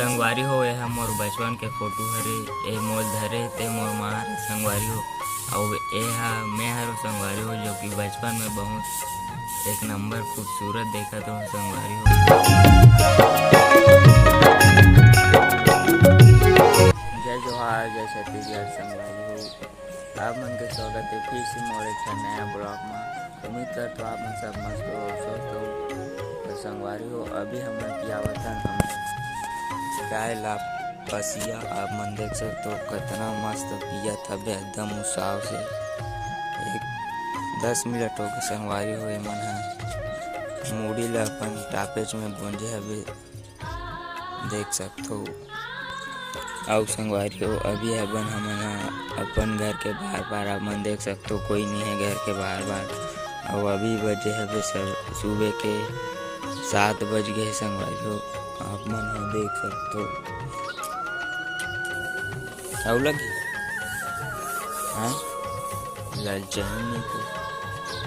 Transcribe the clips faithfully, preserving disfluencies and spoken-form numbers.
संगवारी हो, एहा मोर बचपन के फोटो हरे, ए मोर धरे ते मोर मार संगवारी हो। अउ एहा मैं हरो संगवारी हो, जो कि बचपन में बहुत एक नंबर खूबसूरत देखत रहूं संगवारी हो। जय जोहार, जय छत्तीसगढ़ संगवारी हो। आप मन के स्वागत हे फिर से मोर एक ठन नया vlog म। उम्मीद करथों आप मन सब मस्त हो, स्वस्थ हो। तो संगवारी हो, अभी हमन की आवत हन हम गाय ला पसिया। आप मन देख सकथो कतना मस्त पियत हवे एकदम उसाव से। एक दस मिनट हो गे संगवारी हो, एमन ह मुड़ी ला अपन टापेच में गोंजे हवे। देख सकथो। अउ संगवारी हो, अभी हबन हमन ह अपन घर के बाहर पार, आप मन देख सकथो, कोई नहीं है घर के बाहर बाहर। अउ अभी बजे हवे सब सुबह के सात बज गए संगवारी हो, आप मन ह देख सकथो। अउ लगी हाँ, ललचही नहीं तो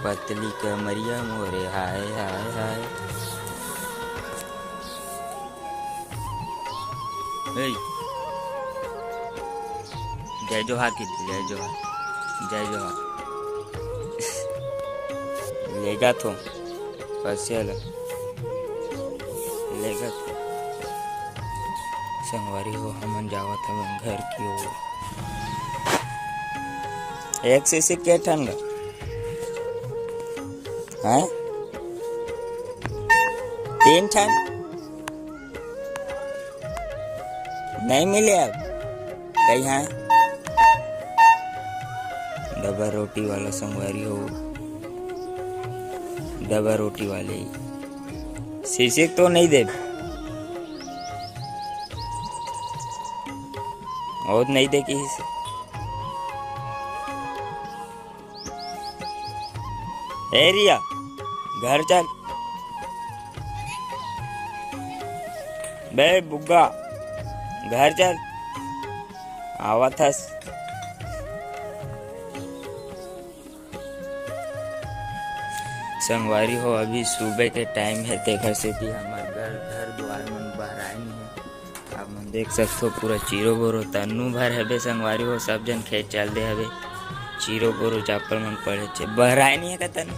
पतली कमरिया मोरे हाय हाय हाय। ए, जय जोहार की, जय जोहार, जय जोहार। ले जात हो, पैसे वाला। ले जात हो। संगवारी हो, हमन जावत हवन घर की ओर। एक से, से के ठन गा? हैं? तीन ठन? नहीं मिले अब कहीं। डबल रोटी वाला संगवारी हो, डबल रोटी वाले सिसिक तो नहीं दे, और नहीं दे किसी। ए रिया, घर चल। बे बुग्गा, घर चल। आवत हस। संगवारी हो, अभी सुबह के टाइम है, तेकर सेती हमर घर, घर दुआर मन बहराए नहीं है। आप मन देख सकथो, पूरा चीरो बोरो तन्नू भर हबे संगवारी हो, सब जन खेत चल दे हबे। चीरो बोरो चापल मन पड़े छे, बहराए नहीं है का तन्नू?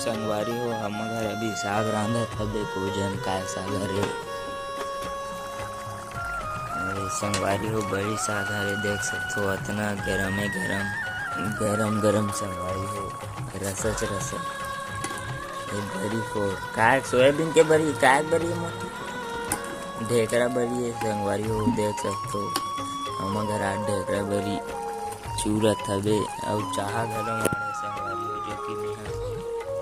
संगवारी हो, हम घर अभी साग रांधत हबे, को जन काय साग हरे। अरे संगवारी हो, बड़ी साग हरे, देख सकथो, अतना गरमे गरम, गरम गरम संगवारी हो, रसच रसच। ए बरी हो, काय सोयाबीन के बरी, काय बरी मोटी? ढेकरा बरी है संगवारी हो, देख सकथो। हमर घर आज ढेकरा बरी चूरत हवे, अउ चाहा घलो माड़े संगवारी हो, जो कि मेहा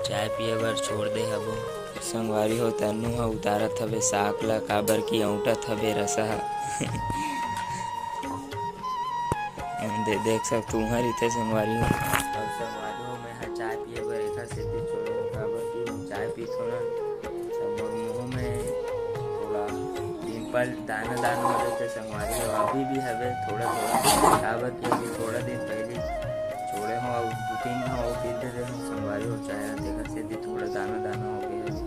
चाय पिए बर छोड़ दे हबो। संगवारी हो, तन्नू ह उतारत हवे साग ला, काबर कि औंटत हवे रसा ह। दे-, देख सकथो, उहाँ रहिथे संगवारी हो। अउ संगवारी हो, मैं ह चाय पिए बर एखर सेती छोड़े हूँ, काबर कि मैं चाय पीथों ना, त मोर मुँह में थोड़ा pimple दाना दाना हो जाथे संगवारी हो, अभी भी हवे थोड़ा थोड़ा, काबर कि अभी थोड़ा दिन पहले छोड़े हूँ, अउ दू तीन हो पी दे हूँ संगवारी हो, चाय तेखर सेती थोड़ा दाना दाना हो गए हवे।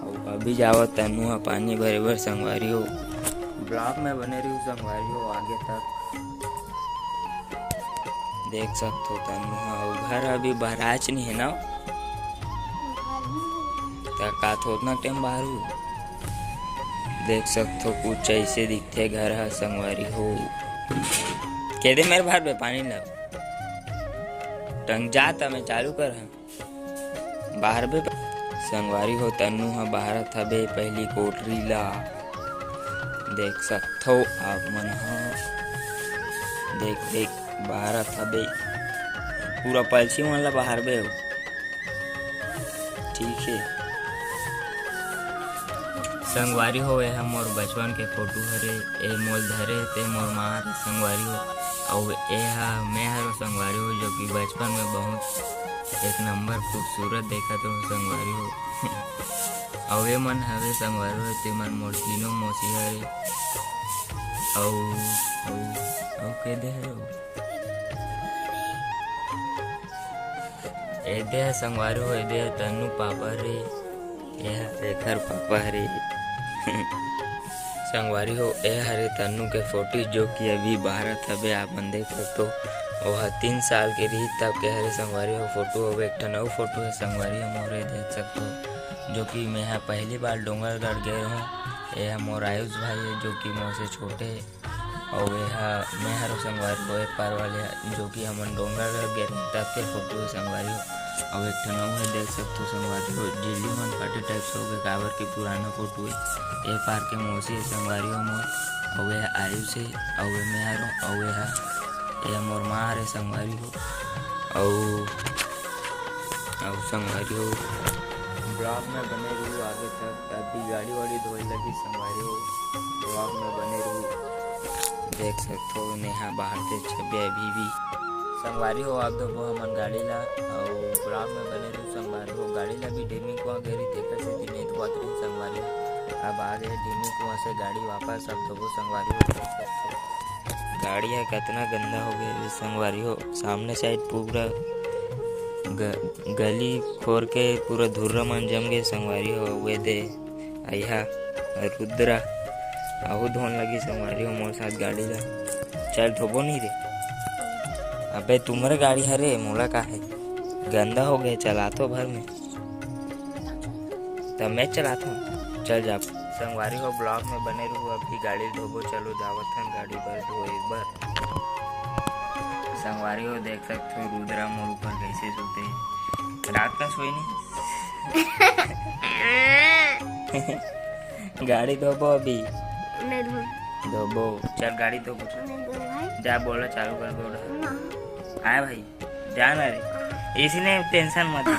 अउ अभी जावत तन्नू ह पानी भरे बर संगवारी हो। Vlog में बने रहियो संगवारी हो आगे तक। देख सकथो तन्नू ह, अउ घर अभी बहराच नहीं है ना, त का थोतना टाइम बाहर हूँ। देख सकथो कुछ ऐसे दिखथे घर ह संगवारी हो। के दे मेरे भार बे पानी ला। टंग जा त मैं चालू कर हूँ। बाहर बे संगवारी हो, तन्नू ह बाहरत हबे पहली कोठरी ला। देख सकथो आप मन ह, देख देख बाहरत हबे, पूरा पलछी मन ला बाहर बे हो। ठीक है संगवारी हो, एह मोर बचपन के फोटो हरे, ए मोल धरे ते मोर मार संगवारी हो। अउ एह मैं हरो संगवारी हो, जो कि बचपन में बहुत एक नंबर खूबसूरत देखत रहूं संगवारी हो। अउ ए मन हवे संगवारी हो, ते मन मोर तीनों मौसी हरे। अउ, अउ, अउ के दे हरो? ए दे ह संगवारी हो, ए दे ह तन्नू पापा रे, ए ह एखर पापा रे। संगवारी हो, ए हरे तन्नू के फोटो, जो कि अभी भारत हवे, आप मन देख सकथो। ओह तीन साल के रही तब के हरे संगवारी हो फोटो। अब एक ठन अउ फोटो हे संगवारी हो मोर, ए देख सकथो, जो कि मैं ह पहली बार डोंगरगढ़ गए रहूँ। ए ह मोर आयुष भाई हे, जो कि मोर से छोटे हे। अउ ए ह मैं हरो संगवारी हो ए पार वाले ह, जो कि हमन डोंगरगढ़ गए रहूँ तब के फोटो हे संगवारी हो। अउ एक ठन अउ हे देख सकथो संगवारी हो, झिल्ली मन फाटे टाइप से हो गए, काबर के पुराना फोटो हे। ए पार के मौसी हे संगवारी हो मोर, अउ ए ह आयुष हे, अउ ए मैं हरो, अउ ए ह, ए ह मोर माँ हरे संगवारी हो। अउ, अउ संगवारी हो, ब्लॉग में बने रहू आगे तक। अभी गाड़ी वाड़ी धोए लगी संगवारी हो, ब्लॉग में बने रहू। देख सकथो नेहा बाहर से छबे अभी भी। संगवारी हो, आप धोबो हमन गाड़ी ला, अउ ब्लॉग में बने रहू संगवारी हो। गाड़ी ला भी डीमी कुआं गेरी, तेकर से दिने धोवत रही संगवारी हो। अब आ गए डीमी कुआं से गाड़ी वापस, अब धोबो संगवारी हो। गाड़ी ह कतना गंदा हो गए संगवारी हो, सामने साइड पूरा ग-, गली खोर के पूरा धुर्रा मन जम गए संगवारी हो। वे दे अइहा रुद्रा, आहू धोन लगी संगवारी हो मोर साथ गाड़ी ला। चल धोबो नहीं रे। अबे तुम्हरे गाड़ी हरे, मोला का है, गंदा हो गए, चलातो भर में। तब मैं चलाता हूँ, चल जा। संगवारी हो, ब्लॉग में बने रहू, अभी गाड़ी धोबो, चलो जावत हन गाड़ी बर धोए बर। संगवारी हो, देख सकथो रुद्रा मोर ऊपर कैसे सोते, रात का सोई नहीं। गाड़ी धोबो अभी। नहीं धो। धोबो। चल गाड़ी धोबो, चल। नहीं धो भाई। जा बोला चालू कर दो। ना। आए भाई, जा ना रे। इसने टेंशन मत ले।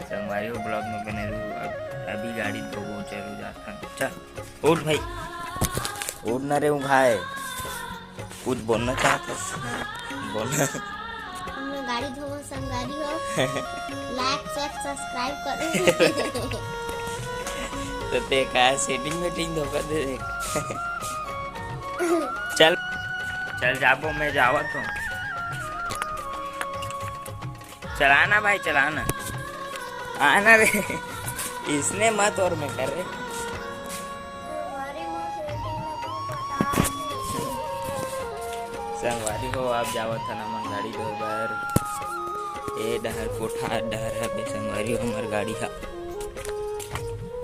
संगवारी हो, ब्लॉग में बने रहू। अब अभी गाड़ी धोबो, चलो जाथन। चल, उठ भाई। उठ ना रे, उघाए। कुछ बोलना चाहत हस? बोलना। हम लोग गाड़ी धोबो संगवारी हो। लाइक, शेयर, सब्सक्राइब करो। तो ते का सेटिंग वेटिंग धोखा दे दे। चल, चल जाबो, मैं जावत हूँ। चलाना भाई, चलाना। आना रे। इसने मत और मैं कर रे। संगवारी हो, आप जावत हन हमन गाड़ी धोए बर। ए डहर कोठार डहर हवे संगवारी हो, हमर गाड़ी ह,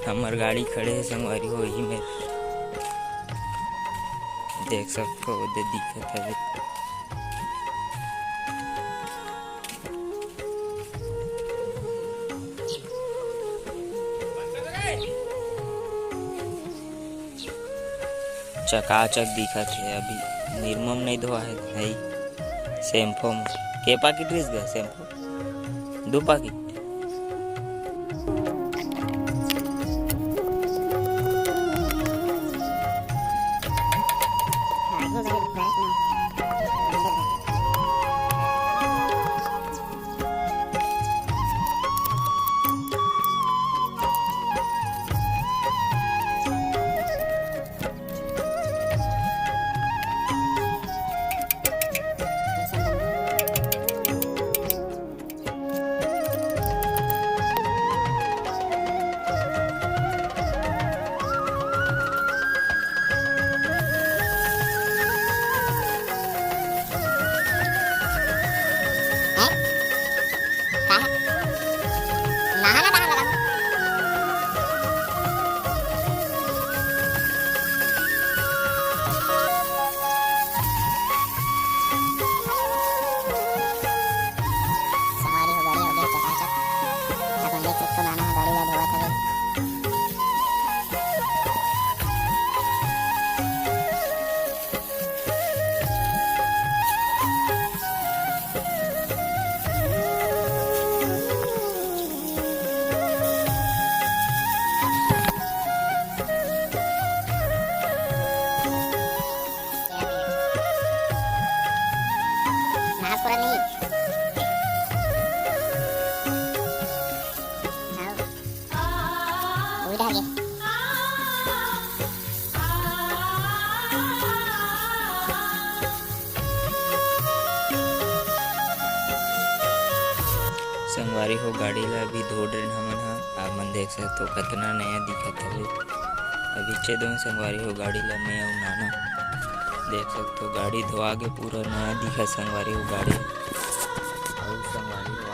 हमर गाड़ी खड़े हे संगवारी हो, इही मेर देख सकथो, ओदे दिखत हवे। चकाचक दिखत हे, अभी निरमा म नहीं धोआ हे, नहीं, शैम्पू म। के पाकिट रिहिस गा शैम्पू? दू पाकिट। संगवारी हो, गाड़ी हो गए चकाचक। अपन देख सकते हो, नाना गाड़ी ला धोवत हवे। संगवारी हो, गाड़ी ला अभी धो डरेन हमन ह। आप मन देख सकथो, कतना नया दिखत हवे। अभी चे दोन संगवारी हो गाड़ी ला, मैं अउ नाना। देख सकथो, गाड़ी धोआ के पूरा नया दिखा संगवारी हो गाड़ी। अउ संगवारी हो,